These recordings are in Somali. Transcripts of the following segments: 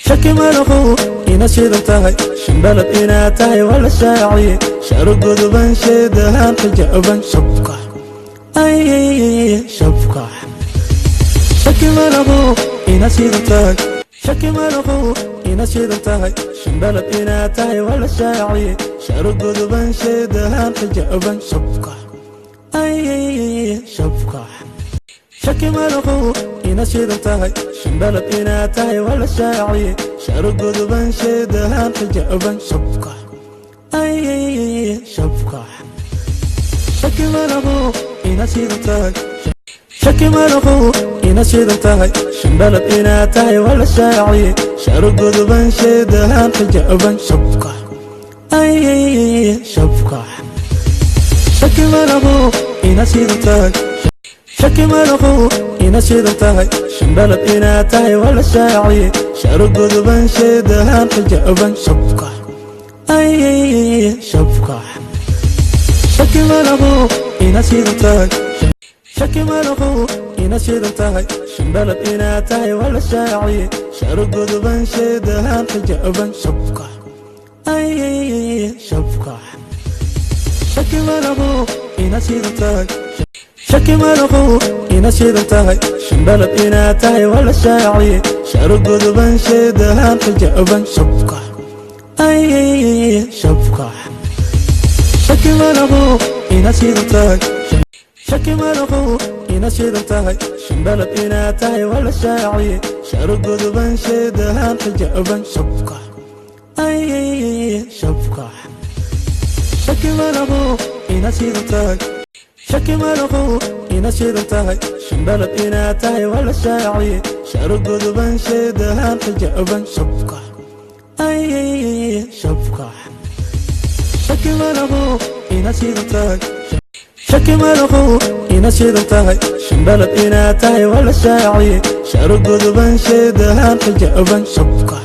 Shaki malaho inaad shidan tahay, shambalad inaad tahay waa la shaaciye. Shaaro guduban, sheedahan xijaaban, shabka ay shabka. Shaki malaho inaad shidan tahay, shaki malaho inaad shidan tahay, shambalad inaad tahay waa la shaaciye. Shaaro guduban, sheedahan xijaaban, shabka ay shabka. Shaki malaho inaad shidan tahay, shambalad inaad tahay waa la shaaciye. Shaaro guduban, sheedahan xijaaban, shabka ay shabka. Shaki malaho inaad shidan tahay, shaki malaho inaad shidan tahay, shambalad inaad tahay waa la shaaciye. Shaaro guduban, sheedahan xijaaban, shabka ay shabka. Shaki malaho inaad shidan tahay, shaki malaho inaad shidan tahay, shambalad inaad tahay waa la shaaciye. Shaaro guduban, sheedahan xijaaban, shabka ay shabka. Shaki malaho inaad shidan tahay, shaki malaho inaad shidan tahay, shambalad inaad tahay waa la shaaciye. Shaaro guduban, sheedahan xijaaban, shabka ay shabka. Shaki malaho inaad shidan tahay, shaki malaho inaad shidan tahay, shambalad inaad tahay waa la shaaciye. Shaaro guduban, sheedahan xijaaban, shabka ay shabka. Shaki malaho inaad shidan tahay, shaki malaho inaad shidan tahay, shambalad inaad tahay waa la shaaciye. Shaaro guduban, sheedahan xijaaban, shabka ay shabka. Shaki malaho inaad shidan tahay, shaki malaho inaad shidan tahay, shambalad inaad tahay waa la shaaciye. Shaaro guduban, sheedahan xijaaban, shabka ay shabka. Shaki malaho inaad shidan tahay, shaki malaho inaad shidan tahay, shambalad inaad tahay waa la shaaciye. Shaaro guduban, sheedahan xijaaban, shabka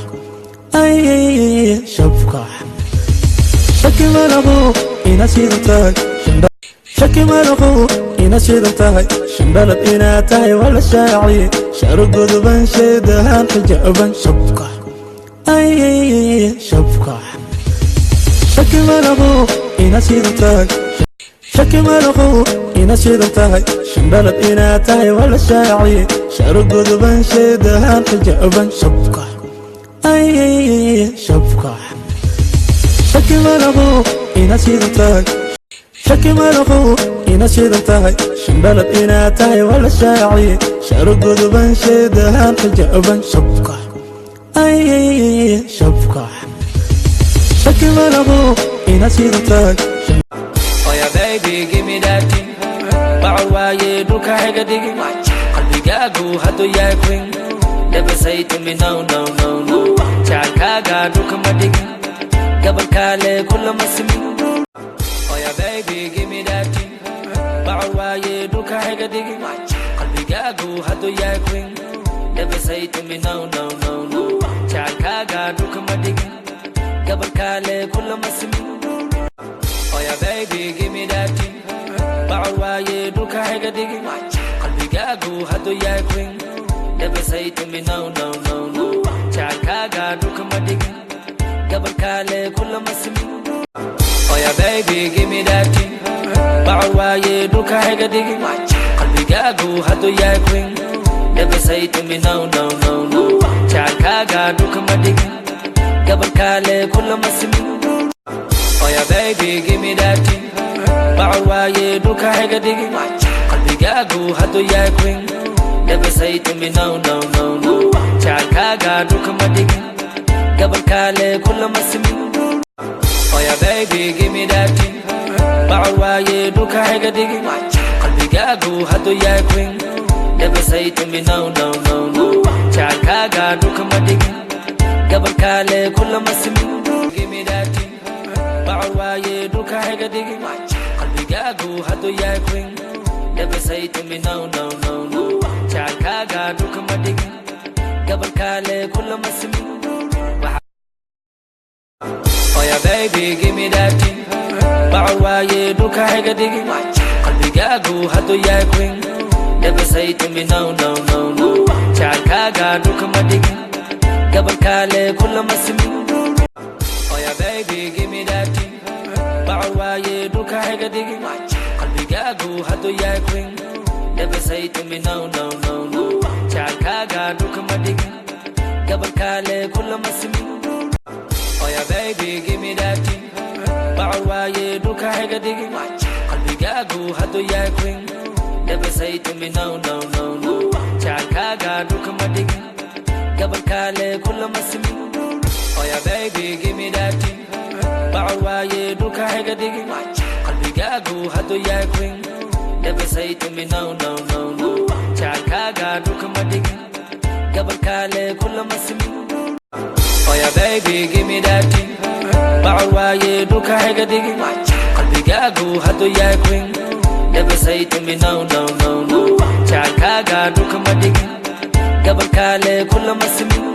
ay shabka. Shaki malaho inaad shidan tahay, shaki malaho inaad shidan tahay, shambalad inaad tahay waa la shaaciye. Shaaro guduban, sheedahan xijaaban, shabka ay shabka. Shaki malaho inaad shidan tahay, shaki malaho inaad shidan tahay, shambalad inaad tahay waa la shaaciye. Shaaro guduban, sheedahan xijaaban, shabka ay shabka. Shaki malaho inaad shidan tahay, shaki malaho inaad shidan tahay, shambalad inaad tahay waa la shaaciye. Shaaro guduban, sheedahan xijaaban, shabka ay shabka. Shaki malaho inaad shidan tahay. Oh yeah, baby, give me that thing. Baco waaye dhulka xiga dhigin. Qalbigaagu hadduu yahay queen, never say to me no, no, no, no. Jacaylkaaga dhulka ma dhigin, gabalkaale kulama simin. Oh yeah, baby, give me that thing. Baco waaye dhulka xiga dhigin. Qalbigaagu hadduu yahay queen, never say to me no, no, no, no. Jacaylkaaga dhulka ma dhigin, gabalkaale kulama simin. Oh yeah, baby, give me that thing. Baco waaye dhulka xiga dhigin. Qalbigaagu hadduu yahay queen, never say to me no, no, no, no. Jacaylkaaga dhulka ma dhigin, gabalkaale kulama simin. Oh yeah, baby, give me that thing. Baco waaye dhulka xiga dhigin. Qalbigaagu hadduu yahay queen, never say to me no, no, no, no. Jacaylkaaga dhulka ma dhigin, gabalkaale kulama simin. Oh yeah, baby, give me that thing. Baco waaye dhulka xiga dhigin. Qalbigaagu hadduu yahay queen, never say to me no, no, no, no. Jacaylkaaga dhulka ma dhigin, gabalkaale kulama simin. Oh yeah, baby, give me that thing. Baco waaye dhulka xiga dhigin. Qalbigaagu hadduu yahay queen, never say to me no, no, no, no. Jacaylkaaga dhulka ma dhigin, gabalkaale kulama simin. Give me that thing. Baco waaye dhulka xiga dhigin. Qalbigaagu hadduu yahay queen, never say to me no, no, no, no. Jacaylkaaga dhulka ma dhigin, gabalkaale kulama simin. Oh yeah, baby, give me that thing. Baco waaye dhulka xiga dhigin. Qalbigaagu hadduu yahay queen, never say to me no, no, no, no. Jacaylkaaga dhulka ma dhigin. Gabarkaale kulama simin. Oh yeah, baby, give me that thing. Bacor waaye dhulka xiga dhigin. Qalbigaagu hadduu yahay queen, never say to me no, no, no, no. Jacaylkaaga dhulka ma dhigin. Gabarkaale kulama simin. Oh yeah, baby, give me that thing. Bacor waaye dhulka xiga dhigin. Qalbigaagu hadduu yahay queen, never say to me no, no, no, no. Jacaylkaaga dhulka ma dhigin. Gabarkaale kulama simin. Oh yeah, baby, give me that thing. Bacor waaye dhulka xiga dhigin. Qalbigaagu hadduu yahay queen, never say to me no, no, no, no. Jacaylkaaga dhulka ma dhigin. Gabarkaale kulama simin. Oh yeah, baby, give me that thing. Bacor waaye dhulka xiga dhigin. Qalbigaagu hadduu yahay queen, never say to me no, no, no, no. Jacaylkaaga dhulka ma dhigin. Gabarkaale kulama simin.